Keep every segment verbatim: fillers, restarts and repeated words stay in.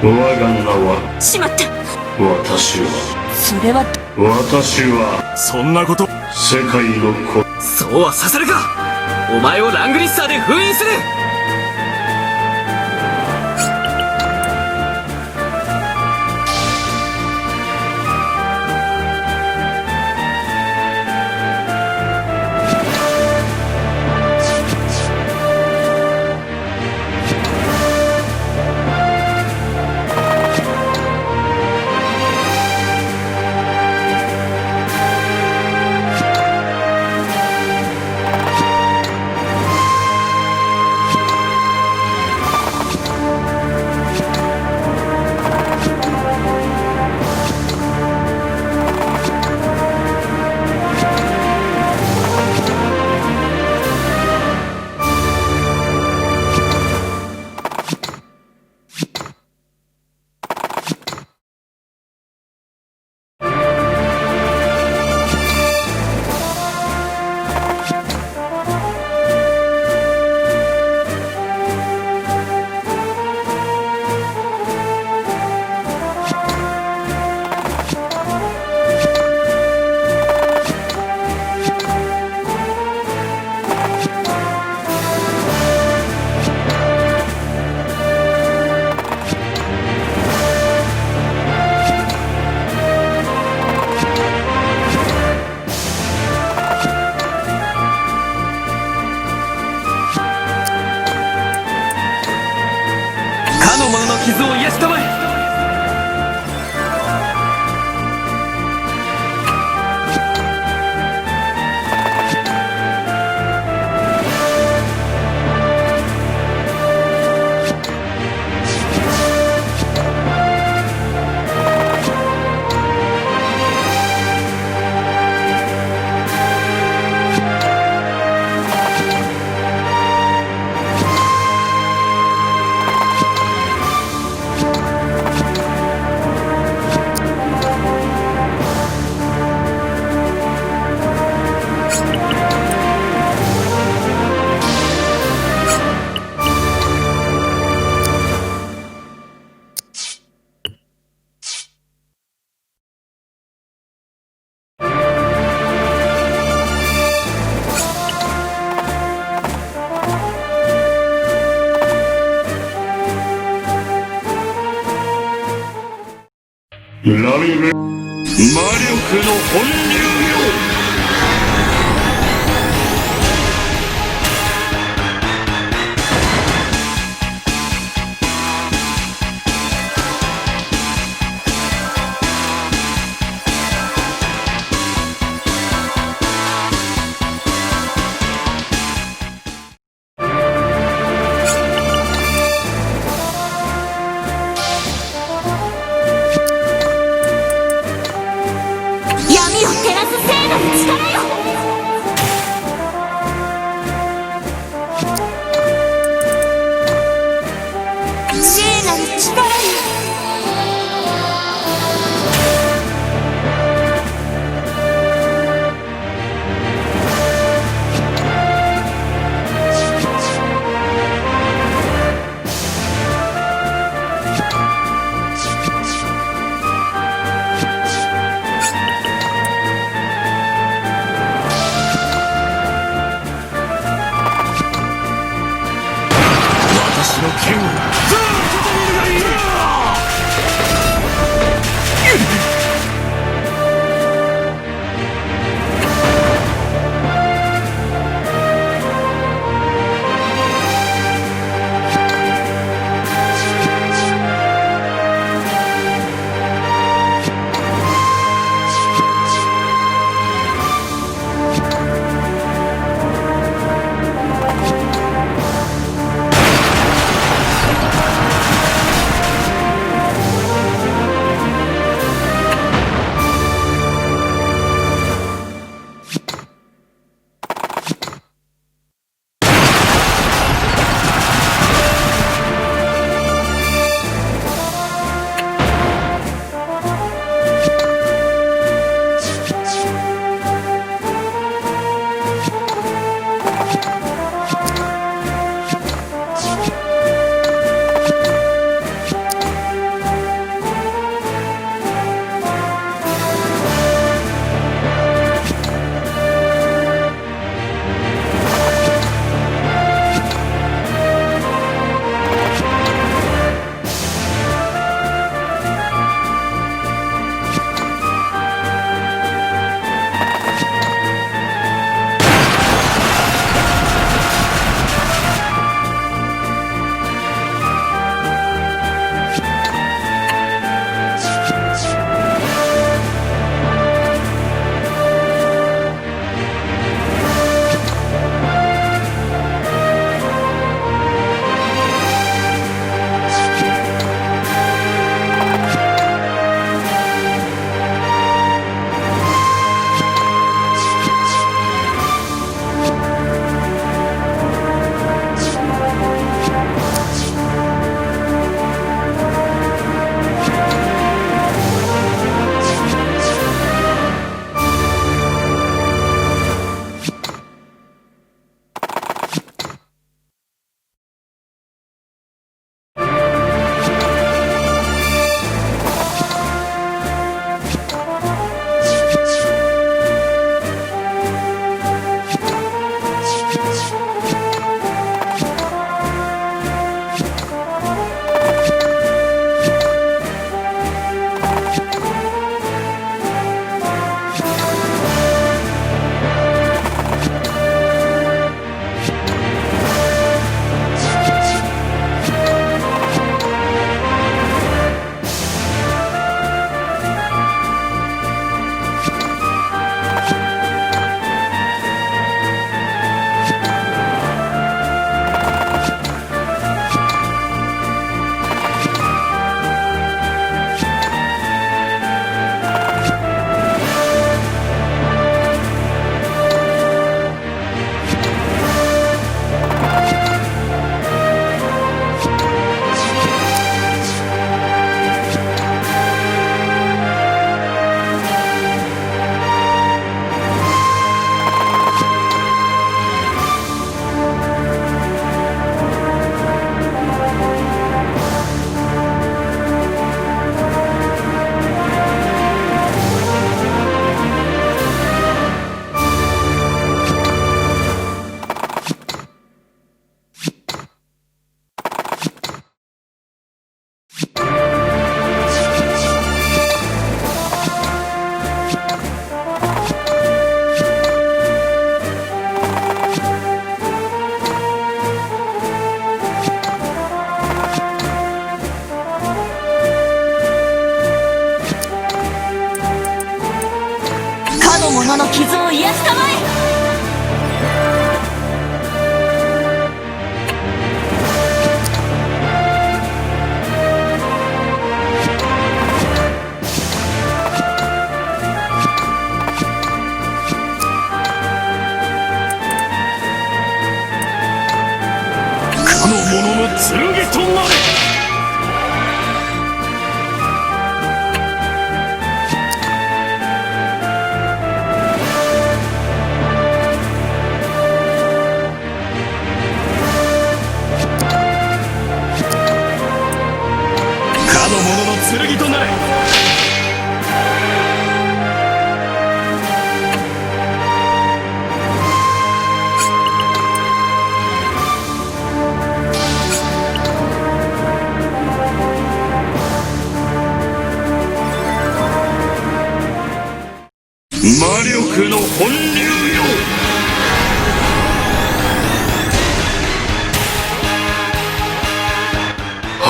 我が名は、しまった。私は、それは、私は、そんなこと、世界のこ、そうはさせるか。お前をラングリッサーで封印する。かの者の傷を癒したまえ。ラリル、魔力の本流よ。闇を照らす聖の道。この傷を癒したまえ。かの者の剣となれ。かの者の剣となれ。魔力の本流よ。破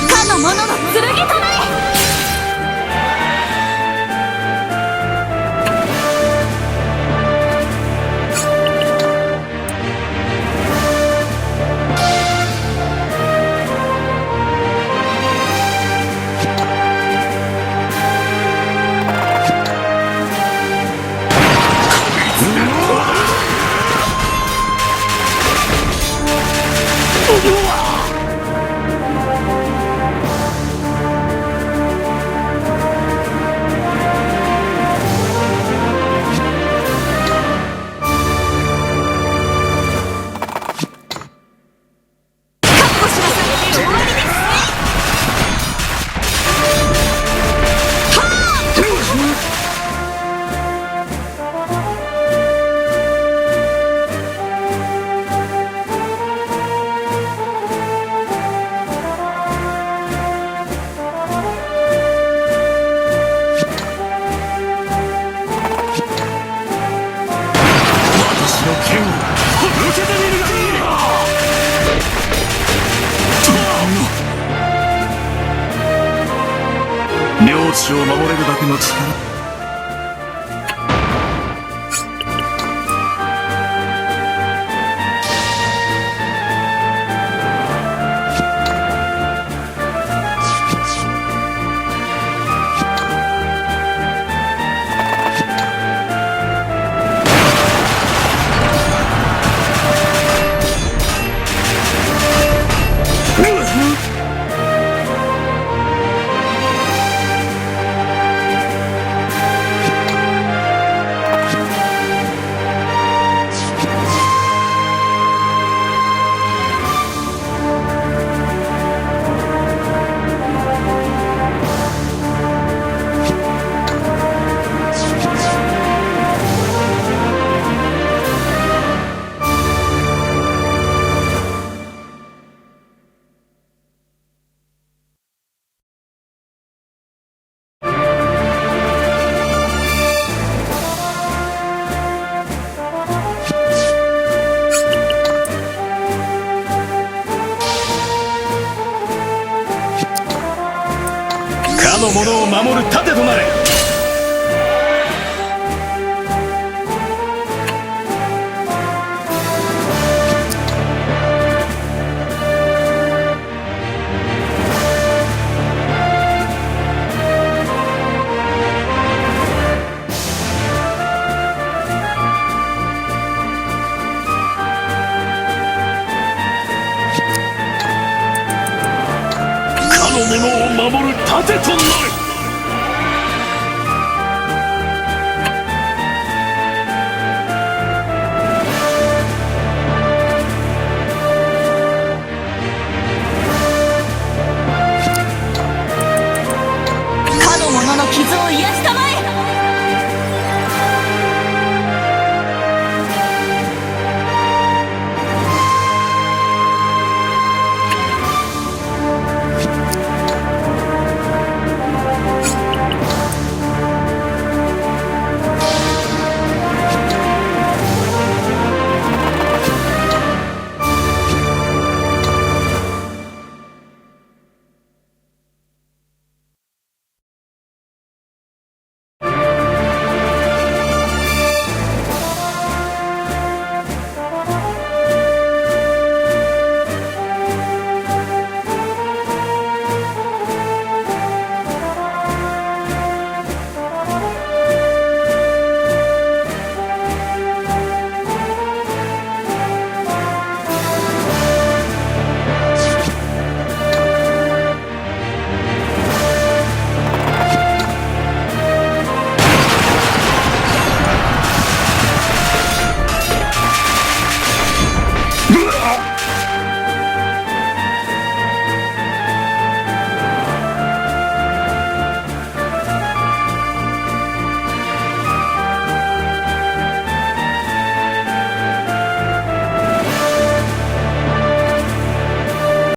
かの者の剣となれ。私の剣を受けてみるがいい。領地を守れるだけの力。かの者を守る盾となれ。者を守る盾となれ。